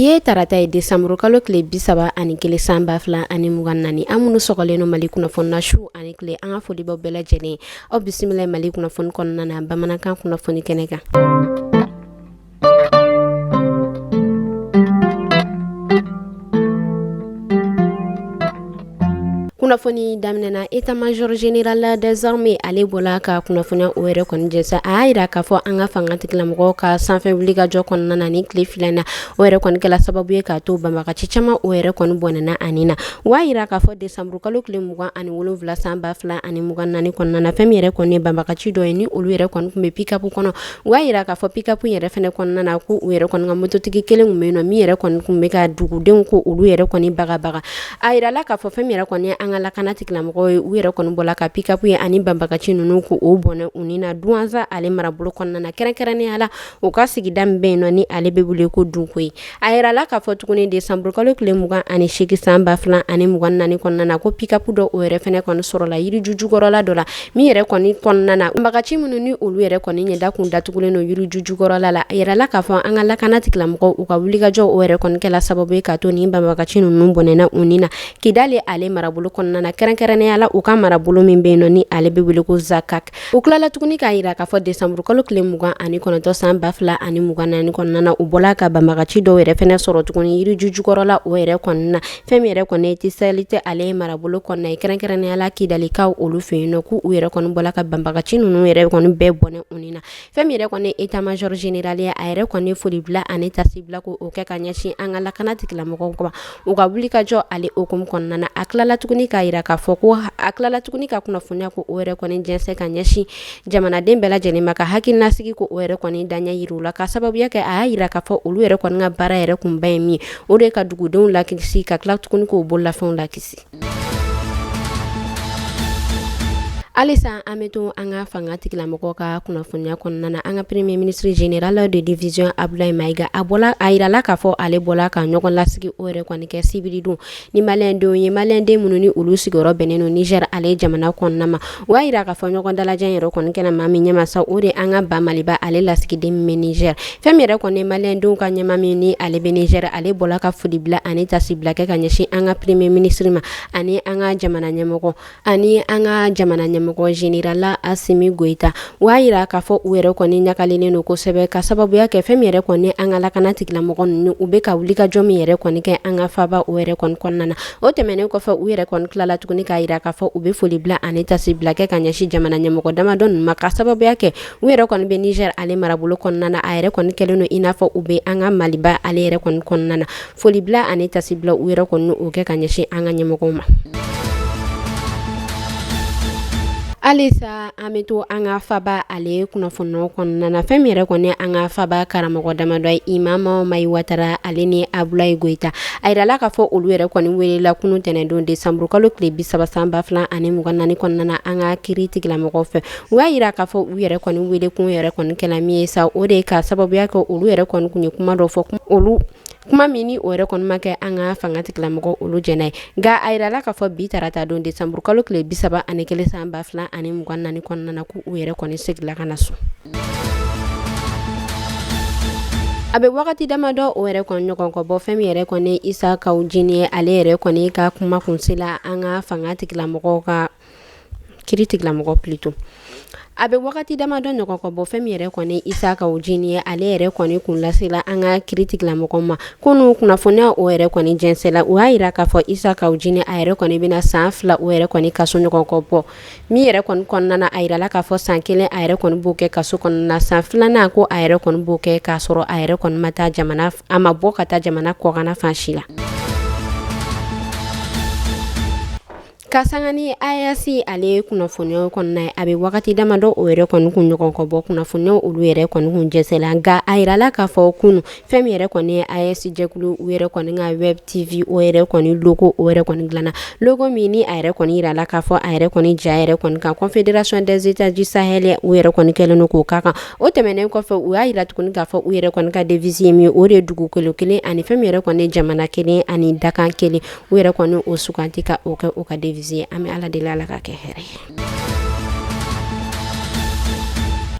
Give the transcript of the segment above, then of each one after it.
Bi ye tarata ye, desanburukalo tile 31 san 2024. An minnu sɔgɔlen don Mali kunnafoni na su ani tile, an ka foli b'aw bɛɛ lajɛlen. Aw bisimila Mali kunnafoni kɔnɔna na, bamanankan kunnafoni kɛnɛ kan. Kunnafoni daminɛna, état-major général des armées ale bɔla ka kunnafoniya o yɛrɛ kɔni jɛnsɛn. A y'a jira k'a fɔ an ka fanga tigilamɔgɔw ka sanfɛ wulikajɔ kɔnɔna na ni tile 2 na, o yɛrɛ kɔni kɛla sababu ye k'a to banbagaci caman o yɛrɛ kɔni bɔnɛna a ni na. U y'a jira k'a fɔ desanburukalo tile 27 san 2024 kɔnɔna na, fɛn min yɛrɛ kɔni ye banbagaci dɔ ye ni olu yɛrɛ kɔni tun bɛ pick-up kɔnɔ. U y'a jira k'a fɔ pick-up yɛrɛ fɛnɛ kɔnɔna na, ko u yɛrɛ kɔni ka mototigi kelen tun bɛ yen nɔ, min yɛrɛ kɔni tun bɛ ka dugudenw ko olu yɛrɛ kɔni bagabaga. A yirala k'a fɔ fɛn min yɛrɛ kɔni an ka lakana tigilamɔgɔw ye, u yɛrɛ kɔni bɔla ka pick-up ye ani banbagaci ninnu ko o bɔnɛ u ni na Duwanza ale marabolo kɔnɔna na, kɛrɛnkɛrɛnnenya la u ka sigida min bɛ yen nɔ ni ale bɛ wele ko Dunkoyi. A yirala k'a fɔ tuguni desanburukalo tile 28 san 2024 kɔnɔna na, ko pick-up dɔ o yɛrɛ fɛnɛ kɔni sɔrɔla yiriju jukɔrɔla dɔ la, min yɛrɛ kɔni kɔnɔna na banbagaci minnu ni olu yɛrɛ kɔni ɲɛda kun datugulen don yiriju jukɔrɔla la. A yirala k'a fɔ an ka lakana tigilamɔgɔw, u ka wulikajɔ o yɛrɛ kɔni kɛla sababu ye k'a to nin banbagaci ninnu bɔnɛna u ni na Kidali ale marabolo kɔnɔna na, kɛrɛnkɛrɛnnenya la u ka marabolo min bɛ yen nɔ ni ale bɛ wele ko Zakak. U tilala tuguni k'a jira k'a fɔ desanburukalo tile 29 san 2024 kɔnɔna na, u bɔla ka banbagaci dɔw yɛrɛ fɛnɛ sɔrɔ tuguni yiriju jukɔrɔla o yɛrɛ kɔnɔna na, fɛn min yɛrɛ kɔni ye Tisalite ale marabolo kɔnɔna ye, kɛrɛnkɛrɛnnenya la Kidalikaw olu fɛ yen nɔ, k'u yɛrɛ kɔni bɔla ka banbagaci ninnu yɛrɛ kɔni bɛɛ bɔnɛ u ni na. Fɛn min yɛrɛ kɔni état-major général ye, a yɛrɛ kɔni foli bila ani tasi bila ko o kɛ ka ɲɛsin an ka lakana tigilamɔgɔw ma u ka wulikajɔ ale hukumu kɔnɔna na. A tilala tuguni k'a jira k'a fɔ ko a tilala tuguni ka kunnafoniya ko o yɛrɛ kɔni jɛnsɛn ka ɲɛsin jamanaden bɛɛ lajɛlen ma, ka hakilinasigi ko o yɛrɛ kɔni daɲɛ yira u la, ka sababuya kɛ a y'a jira k'a fɔ olu yɛrɛ kɔni ka baara yɛrɛ kunba ye min ye, o de ye ka dugudenw lakisi, ka tila tuguni k'o bololafɛnw lakisi. Halisa an bɛ to an ka fanga tigilamɔgɔw ka kunnafoniya kɔnɔna na. An ka premier ministre général de division Abdoulaye Maïga, a bɔla a yirala k'a fɔ ale bɔla ka ɲɔgɔn lasigi o yɛrɛ kɔni kɛ sibiridon ni maliyɛndenw ye, maliyɛnden minnu ni olu sigiyɔrɔ bɛnnen don Niger ale jamana kɔnɔna ma. U y'a jira k'a fɔ ɲɔgɔn dalajɛ yɛrɛ kɔni kɛra maa min ɲɛma sa, o de an ka ba Maliba ale lasigiden min bɛ Niger. Fɛn min yɛrɛ kɔni maliyɛndenw ka ɲɛmaa min ni ale bɛ Niger, ale bɔla ka foli bila ani tasi bila kɛ ka ɲɛsin an ka premier ministre ma ani an ka jamana ɲɛmɔgɔ ani an ka jamana ɲɛmɔgɔ général Assimi Goïta. U y'a jira k'a fɔ u yɛrɛ kɔni ɲagalilen don kosɛbɛ, ka sababuya kɛ fɛn min yɛrɛ kɔni an ka lakana tigilamɔgɔ ninnu, u bɛ ka wulikajɔ min yɛrɛ kɔni kɛ an ka faba o yɛrɛ kɔni kɔnɔna na. O tɛmɛnen kɔfɛ, u yɛrɛ kɔni tilala tuguni k'a jira k'a fɔ u bɛ foli bila ani tasi bila kɛ ka ɲɛsin jamana ɲɛmɔgɔ damadɔ ninnu ma, ka sababuya kɛ u yɛrɛ kɔni bɛ Niger ale marabolo kɔnɔna na. A yɛrɛ kɔni kɛlen don i n'a fɔ u bɛ an ka Maliba ale yɛrɛ kɔni kɔnɔna na. Foli bila ani tasi bila u yɛrɛ kɔni o kɛ ka ɲɛsin an ka ɲɛmɔgɔw ma. Halisa an bɛ to an ka faba ale kunnafoniw kɔnɔna na. Fɛn min yɛrɛ kɔni an ka faba karamɔgɔ damadɔ ye, Imam Mayi Watara ale ni Abulayi Goyita, a yirala k'a fɔ olu yɛrɛ kɔni welela kunun tɛnɛndon desanburukalo tile 30 san 2024 kɔnɔna na an ka kiiri tigilamɔgɔw fɛ. U y'a jira k'a fɔ u yɛrɛ kɔni wele kun yɛrɛ kɔni kɛla min ye sa, o de ye ka sababuya kɛ olu yɛrɛ kɔni tun ye kuma dɔ fɔ, olu kuma min ni o yɛrɛ kɔni ma kɛ an ka fanga tigilamɔgɔ olu jɛnna ye. Nka a yirala k'a fɔ bi tarata don desanburukalo tile 31 san 2024 kɔnɔna na, k'u yɛrɛ kɔni seginna ka na so. A bɛ wagati damadɔ o yɛrɛ kɔni ɲɔgɔn kɔ bɔ, fɛn min yɛrɛ kɔni Isa Kawu Jini ye, ale yɛrɛ kɔni ka kuma kun sela an ka fanga tigilamɔgɔw ka kiri tigilamɔgɔ plutôt. A bɛ wagati damadɔ ɲɔgɔn kɔ bɔ, fɛn min yɛrɛ kɔni Isa Kawu Jini ye, ale yɛrɛ kɔni kun lasela an ka kiri tigilamɔgɔ ma kunun. Kunnafoniya o yɛrɛ kɔni jɛnsɛla, u y'a jira k'a fɔ Isa Kawu Jini a yɛrɛ kɔni bɛna san 2 o yɛrɛ kɔni kaso ɲɔgɔn kɔ bɔ, min yɛrɛ kɔni kɔnɔna na, a yirala k'a fɔ san 1 a yɛrɛ kɔni b'o kɛ kaso kɔnɔna na, san 2nan ko a yɛrɛ kɔni b'o kɛ k'a sɔrɔ a yɛrɛ kɔni ma taa jamana, a ma bɔ ka taa jamana kɔkanna fan si la. Ka sanga ni AES ale kunnafoniyaw kɔnɔna ye, a bɛ wagati damadɔ o yɛrɛ kɔni kun ɲɔgɔn kɔ bɔ, kunnafoniyaw olu yɛrɛ kɔni kun jɛnsɛla. Nka a yirala k'a fɔ kunun fɛn min yɛrɛ kɔni ye AES jɛkulu, u yɛrɛ kɔni ka web TV o yɛrɛ kɔni logo o yɛrɛ kɔni dilanna, logo min ni a yɛrɛ kɔni yirala k'a fɔ a yɛrɛ kɔni ja yɛrɛ kɔni kan Confédération des États du Sahel u yɛrɛ kɔni kɛlen don k'o k'a kan. O tɛmɛnen kɔfɛ, u y'a yira tuguni k'a fɔ u yɛrɛ kɔni ka devise ye min ye, o de ye dugukolo kelen ani fɛn min yɛrɛ kɔni jamana kelen ani dakan kelen. U yɛrɛ kɔni o suganti ka o kɛ u ka devise ye. An bɛ Ala deli, Ala ka kɛ hɛrɛ ye.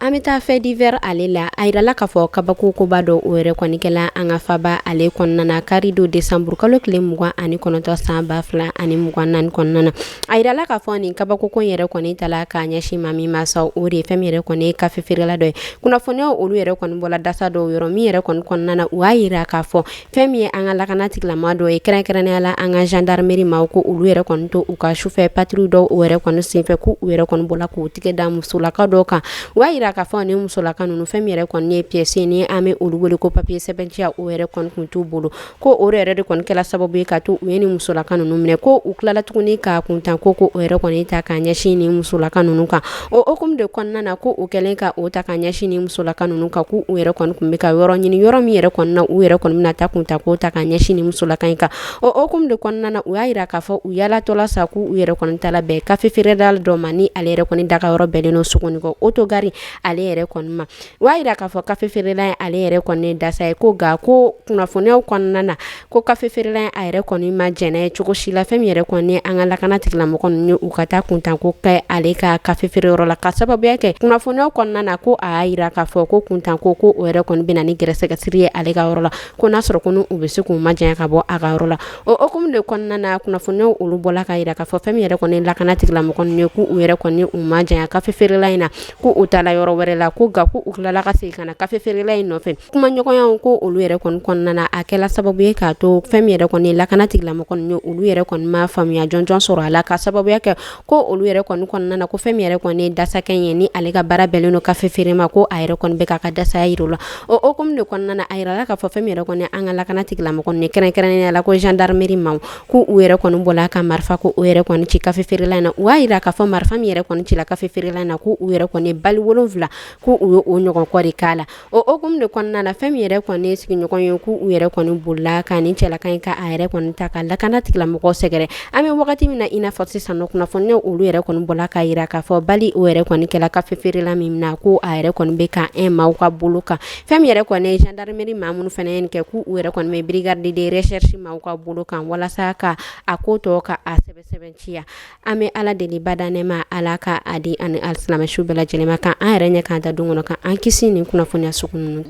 An An bɛ taa fait divers ale la. A yirala k'a fɔ kabako koba dɔ o yɛrɛ kɔni kɛla an ka faba ale kɔnɔna na kari don décembre kalo tile 29 san 2024 kɔnɔna na. A yirala k'a fɔ nin kabako ko yɛrɛ kɔni tala k'a ɲɛsin maa min ma sa, o de ye fɛn min yɛrɛ kɔni ye kafe feerela dɔ ye. Kunnafoniyaw olu yɛrɛ kɔni bɔla dasa dɔw yɔrɔ min yɛrɛ kɔni kɔnɔna na, u y'a yira k'a fɔ fɛn min ye an ka lakana tigilama dɔ ye, kɛrɛnkɛrɛnnenya la an ka gendarmerie maaw, ko olu yɛrɛ kɔni to u ka sufɛ patrouille dɔw o yɛrɛ kɔni senfɛ, ko u yɛrɛ kɔni bɔla k'u tigɛ da musolaka dɔw kan. U y'a yira k'a fɔ ni musolaka ninnu, fɛn min yɛrɛ kɔni ye pièce ni an bɛ olu wele ko papier sɛbɛntiya, o yɛrɛ kɔni kun t'u bolo, ko o yɛrɛ de kɔni kɛla sababu ye ka to u ye ni musolaka ninnu minɛ. Ko u tilala tuguni ka kuntan ko o yɛrɛ kɔni ta k'a ɲɛsin ni musolaka ninnu kan. O hukumu de kɔnɔna na, ko u kɛlen ka o ta k'a ɲɛsin ni musolaka ninnu kan, k'u yɛrɛ kɔni tun bɛ ka yɔrɔ ɲini, yɔrɔ min yɛrɛ kɔni na u yɛrɛ kɔni bɛna taa kuntan ko ta k'a ɲɛsin ni musolaka in kan. O hukumu de kɔnɔna na, u y'a yira k'a fɔ u yaalatɔla sa, k'u yɛrɛ kɔni taala bɛn kafe feerela dɔ ma, ni ale yɛrɛ kɔni daga yɔrɔ bɛnnen don Sogonikɔ autogare ale yɛrɛ kɔni ma. U y'a yira k'a fɔ kafe feerela in ale yɛrɛ kɔni dasa ye, ko nka ko kunnafoniyaw kɔnɔna na, ko kafe feerela in a yɛrɛ kɔni ma jɛn n'a ye cogo si la fɛn min yɛrɛ kɔni an ka lakana tigilamɔgɔ ninnu ye u ka taa kuntanko kɛ ale ka kafe feereyɔrɔ la, ka sababuya kɛ kunnafoniyaw kɔnɔna na, ko a y'a yira k'a fɔ ko kuntanko ko o yɛrɛ kɔni bɛna ni gɛrɛsɛgɛsiri ye ale ka yɔrɔ la, ko n'a sɔrɔ ko u bɛ se k'u majanya ka bɔ a ka yɔrɔ la. O hukumu de kɔnɔna na, kunnafoniyaw olu bɔla k'a yira k'a fɔ fɛn min yɛrɛ kɔni lakana tigilamɔgɔ ninnu ye, k'u yɛrɛ kɔni u majanya kafe feerela in na, ko u taala yɔrɔ wɛrɛ la, ko nka ko u tilala ka segin ka na kafe feerela in nɔfɛ. Kumaɲɔgɔnyaw ko olu yɛrɛ kɔni kɔnɔna na, a kɛla sababu ye k'a to fɛn min yɛrɛ kɔni lakana tigilamɔgɔ ninnu ye, olu yɛrɛ kɔni ma faamuya jɔnjɔn sɔrɔ a la, ka sababuya kɛ ko olu yɛrɛ kɔni kɔnɔna na, ko fɛn min yɛrɛ kɔni dasakɛ ye, ni ale ka baara bɛnnen don kafe feere ma, ko a yɛrɛ kɔni bɛ k'a ka dasaya yira u la. O hukumu de kɔnɔna na, a yirala k'a fɔ fɛn min yɛrɛ kɔni an ka lakana tigilamɔgɔ ninnu ye, kɛrɛnkɛrɛnnenya la ko gendarmerie maaw, ko u yɛrɛ kɔni bɔla ka marifa ko o yɛrɛ kɔni ci kafe feerela in na. U y'a yira k'a fɔ marifa min yɛrɛ kɔni cila kafe feerela in na, ko u yɛrɛ kɔni bali 7, ko u ye o ɲɔgɔn kɔ de k'a la. O hukumu de kɔnɔna na, fɛn min yɛrɛ kɔni sigiɲɔgɔn ye, k'u u yɛrɛ kɔni bolila ka nin cɛlaka in ka a yɛrɛ kɔni ta ka lakana tigilamɔgɔw sɛgɛrɛ. An bɛ wagati min na i n'a fɔ sisan nɔ, kunnafoniyaw olu yɛrɛ kɔni bɔla k'a yira k'a fɔ bali o yɛrɛ kɔni kɛla kafe feerela min na, ko a yɛrɛ kɔni bɛ ka un maaw ka bolo kan. Fɛn min yɛrɛ kɔni ye gendarmerie maa minnu fana ye nin kɛ, k'u yɛrɛ kɔni bɛ brigade de recherche maaw ka bolo kan walasa ka a ko tɔ ka a sɛbɛsɛbɛntiya. An bɛ Ala deli bada nɛɛma, Ala ka a di ani alisilamɛ su bɛɛ lajɛlen ma, ka an yɛrɛ ɲɛ k'an ta don kɔnɔ, ka an kisi nin kunnafoniya sugu ninnu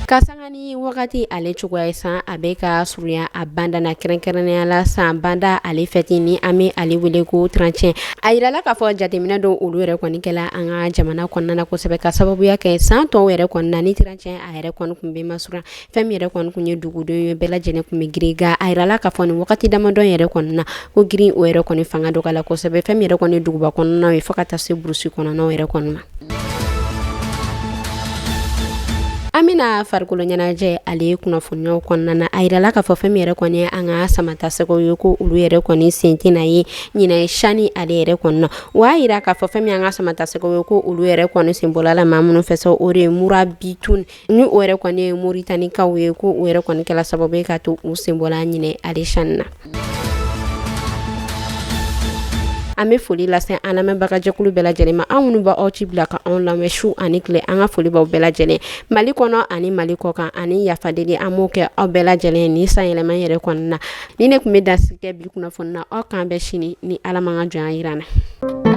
ka sanga ni wagati ale cogoya ye. San a bɛ ka surunya a banda na, kɛrɛnkɛrɛnnenya la san banda ale fɛti ni an bɛ ale wele ko 31. A yirala k'a fɔ jateminɛ dɔw olu yɛrɛ kɔni kɛla an ka jamana kɔnɔna na kosɛbɛ, ka sababuya kɛ san tɔw yɛrɛ kɔni na, ni 31 a yɛrɛ kɔni tun bɛ masurunya, fɛn min yɛrɛ kɔni tun ye dugudenw ye, bɛɛ lajɛlen tun bɛ girin. Nka a yirala k'a fɔ nin wagati damadɔ yɛrɛ kɔni na, ko girin o yɛrɛ kɔni fanga dɔgɔyala kosɛbɛ, fɛn min yɛrɛ kɔni duguba kɔnɔnaw ye, fo ka taa se burusi kɔnɔnaw yɛrɛ kɔni ma. An bɛna farikolo ɲɛnajɛ ale kunnafoniyaw kɔnɔna na. A yirala k'a fɔ fɛn min yɛrɛ kɔni ye an ka samatasɛgɛw ye, ko olu yɛrɛ kɔni sen tɛna ye ɲinɛ CHAN ale yɛrɛ kɔni na. U y'a yira k'a fɔ fɛn min an ka samatasɛgɛw ye, ko olu yɛrɛ kɔni sen bɔla la maa minnu fɛ sa, o de ye Murabitun, ni o yɛrɛ kɔni ye Moritanikaw ye, ko o yɛrɛ kɔni kɛla sababu ye ka to u sen bɔla ɲinɛ ale CHAN na. An bɛ foli lase an lamɛnbagajɛkulu bɛɛ lajɛlen ma, aw minnu b'aw ci bila ka anw lamɛn su ani tile. An ka foli b'aw bɛɛ lajɛlen, Mali kɔnɔ ani Mali kɔ kan, ani yafadeli an b'o kɛ aw bɛɛ lajɛlen ni san yɛlɛma yɛrɛ kɔnɔna na. Ni ne tun bɛ dansigi kɛ bi kunnafoni na, aw k'an bɛn sini ni Ala ma ka jɔnya jira an na.